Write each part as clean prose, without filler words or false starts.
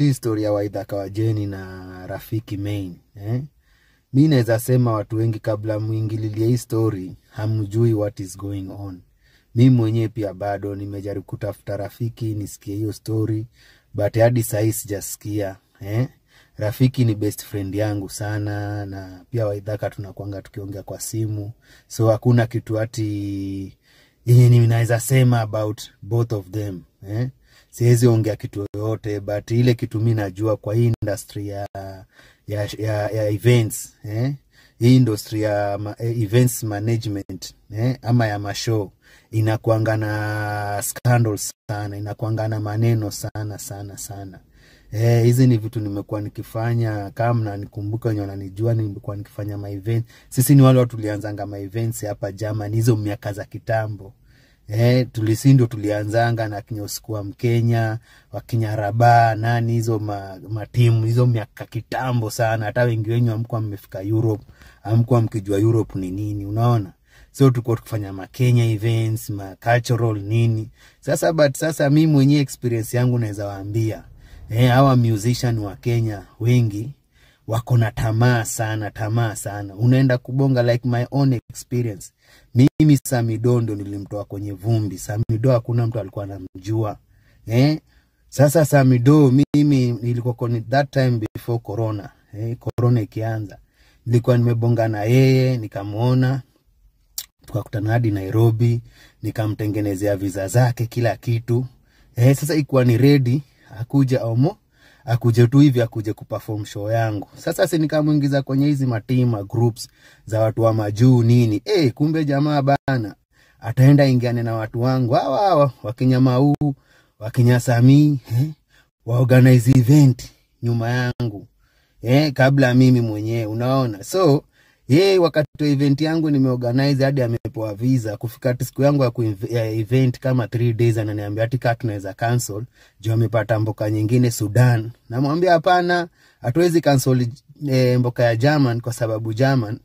Hii story ya Waithaka wa Jane na Rafiki Main, eh? Mi naweza sema watu wengi kabla muingililie hii story hamjui what is going on. Mi mwenyewe pia bado nimejaribu kutafuta Rafiki nisikie hiyo story, but hadi sahii sijasikia, eh? Rafiki ni best friend yangu sana, na pia Waithaka tunakuanga tukiongea kwa simu, so hakuna kitu ati yenye ninaweza sema about both of them, eh? Siwezi ongea kitu yoyote, but ile kitu mi najua kwa hii industry ya events, eh? Hii industry ya events management, eh? Ama ya mashow inakuanga na scandal sana, inakuanga na maneno sana sana sana. Hizi ni vitu nimekuwa nikifanya, kama mnanikumbuka wenye wananijua, nimekuwa nikifanya ma event. Sisi ni wale watu tulianzanga ma events hapa Germany hizo miaka za kitambo. Tulisindo tulianzanga na kinyosikua Mkenya, wakinyaraba, nani hizo matimu hizo miaka kitambo sana. Hata wengi wenyu hamkuwa mmefika Europe, hamkuwa mkijua Europe ni nini, unaona? So tulikuwa tukifanya ma Kenya events, ma cultural nini. Sasa but sasa mimi mwenyewe experience yangu naweza waambia, hawa musician wa Kenya wengi wako na tamaa sana, tamaa sana. Unaenda kubonga like my own experience. Mimi Samido ndo nilimtoa kwenye vumbi. Samido hakuna mtu alikuwa anamjua. Sasa Samido mimi nilikuwa kwenye that time before corona. Corona ikianza. Nilikuwa nimebonga na yeye, nikamuona, tukakutana hadi Nairobi, nikamtengenezea visa zake kila kitu. Sasa ikuwa ni ready akuja omo, akuje tu hivi akuje kuperform show yangu. Sasa si nikamuingiza kwenye hizi matima groups za watu wa majuu nini. Kumbe jamaa bana ataenda ingiane na watu wangu hawa hawa wakinya Mau, wakinya Sami, waorganize event nyuma yangu, kabla mimi mwenyewe, unaona. So yeye wakati wa event yangu nimeorganize hadi amepewa visa. Kufika siku yangu ya event kama 3 days ananiambia ati kama tunaweza cancel juu amepata mboka nyingine Sudan. Namwambia hapana, hatuwezi cancel mboka ya German kwa sababu German,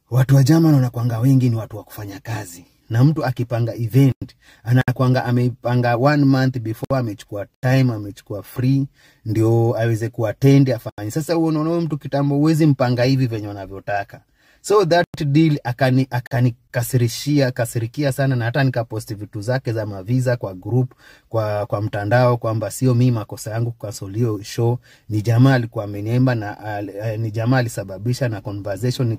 watu wa German wanakuanga wengi ni watu wa kufanya kazi. Na mtu akipanga event anakuanga ameipanga 1 month before, amechukua time, amechukua free ndio aweze kuattend afanye. Sasa unaona huyo mtu kitambo huwezi mpanga hivi venye wanavyotaka. So that deal akanikasirishia, kasirikia sana, na hata nikapost vitu zake za mavisa kwa group, kwa mtandao kwamba sio mimi makosa yangu kucancel hiyo show, ni jamaa alikuwa ameniomba na ni jamaa alisababisha, na conversation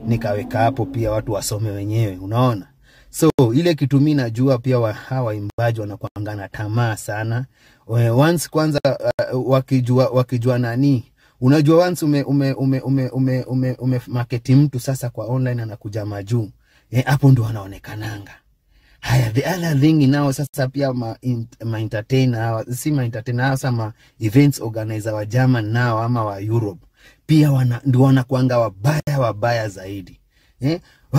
nikaweka hapo pia watu wasome wenyewe, unaona. So ile kitu mimi najua pia hawa waimbaji wanakuanga na tamaa sana. Once kwanza wakijua nani, unajua once ume market mtu sasa kwa online anakuja majuu, hapo ndo wanaonekananga. Haya, the other thing now sasa pia ma entertainer hawa, si ma entertainer hawa, sasa ma events organizer wa German nao ama wa Europe pia ndio wanakuanga wabaya, wabaya zaidi.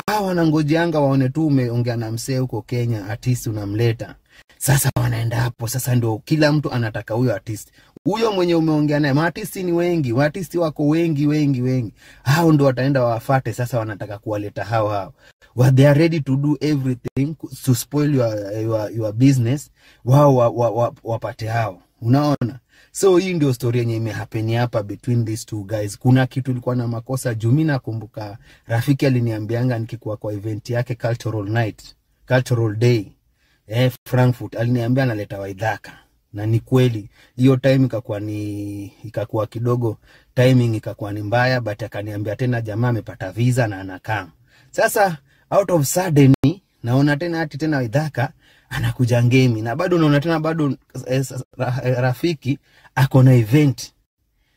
Wao wanangojeanga waone tu umeongea na msee huko Kenya, artist unamleta. Sasa wanaenda hapo, sasa ndio kila mtu anataka huyo artist. Huyo mwenye umeongea naye, maartist ni wengi, artist wako wengi wengi wengi. Hao ndio wataenda wafuate, sasa wanataka kuwaleta hao hao. Well, they are ready to do everything to spoil your business. Wao wapate hao. Unaona? So hii ndio story yenye imehappen hapa between these two guys. Kuna kitu ilikuwa na makosa juu mimi nakumbuka Rafiki aliniambianga nikikuwa kwa event yake cultural night, cultural day, Frankfurt, aliniambia analeta Waithaka. Na ni kweli hiyo time ikakuwa kidogo timing ikakuwa ni mbaya, but akaniambia tena jamaa amepata visa na anakaa. Sasa out of sudden naona tena ati tena Waithaka anakuja Ngemi, na bado naona tena bado Rafiki ako na event.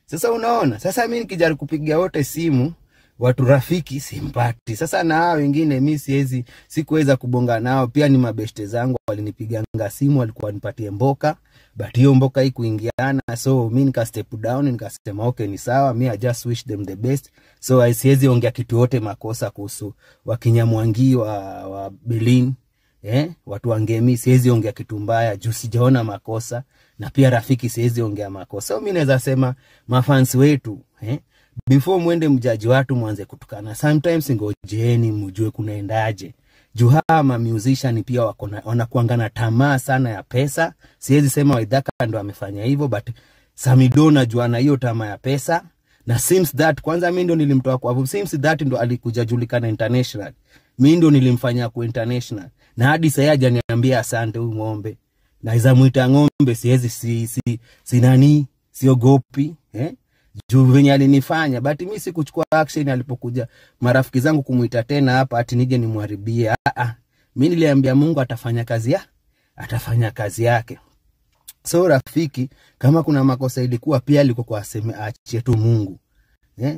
Sasa unaona, sasa mimi nikijaribu kupigia wote simu watu Rafiki simpati. Sasa na hao wengine mimi sikuweza kubonga nao, pia ni mabeshte zangu walinipiganga simu, walikuwa nipatie mboka, but hiyo mboka haikuingiana. So mimi nika step down, nikasema okay ni sawa, mimi I just wish them the best. So I siwezi ongea kitu yote makosa kuhusu Wakinyamwangi wa Berlin, watu wa Ngemi, siwezi ongea kitu mbaya juu sijaona makosa, na pia Rafiki siwezi ongea makosa. So mimi naweza sema mafans wetu, before mwende mjaji watu mwanze kutukana, sometimes ngojeeni mjue kunaendaje. Juu hawa ma musician pia wanakuanga na tamaa sana ya pesa. Siwezi sema Waithaka ndo amefanya hivyo, but Samido najua na hiyo tamaa ya pesa, na since that kwanza mimi ndo nilimtoa kwa, since that ndo alikuja julikana international. Mimi ndo nilimfanya ku international, na hadi sasa hajaniambia asante huyu ng'ombe. Naweza muita ng'ombe, siwezi si nani, siogopi juu venye alinifanya. But mimi sikuchukua action alipokuja marafiki zangu kumuita tena hapa ati nije nimharibie. Mimi niliambia Mungu atafanya kazi ya, atafanya kazi yake. So Rafiki kama kuna makosa ilikuwa pia alikuwa kwa aseme aachie tu Mungu.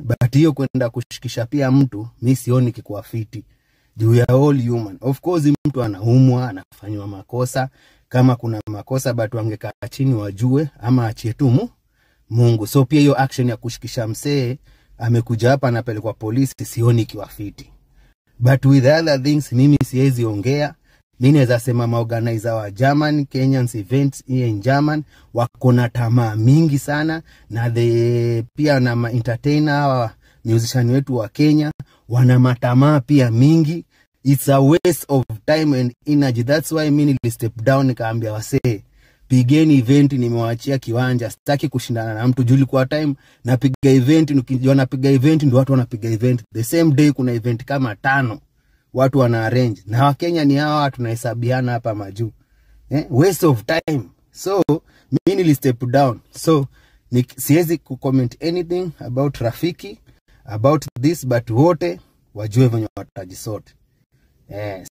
But hiyo kwenda kushikisha pia mtu mimi sioni kikuwa fiti. Juu ya all human. Of course mtu anaumwa, anafanywa makosa. Kama kuna makosa but wangekaa chini wajue ama aachie tu Mungu. So pia hiyo action ya kushikisha msee amekuja hapa anapelekwa polisi sioni ikiwa fiti. But with other things mimi siwezi ongea. Mimi naweza sema maorganizer wa German Kenyans events here in German wako na tamaa mingi sana, na the pia na ma entertainer wa musician wetu wa Kenya wana matamaa pia mingi. It's a waste of time and energy. That's why mimi nili step down nikaambia wasee pigeni event, nimewaachia kiwanja, sitaki kushindana na mtu. Juu ilikuwa time napiga event, nikijua napiga event ndio watu wanapiga event the same day. Kuna event kama 5 watu wana arrange, na Wakenya ni hawa tunahesabiana hapa majuu. Waste of time. So mimi nili step down. So siwezi ku comment anything about Rafiki about this, but wote wajue venye watajisort.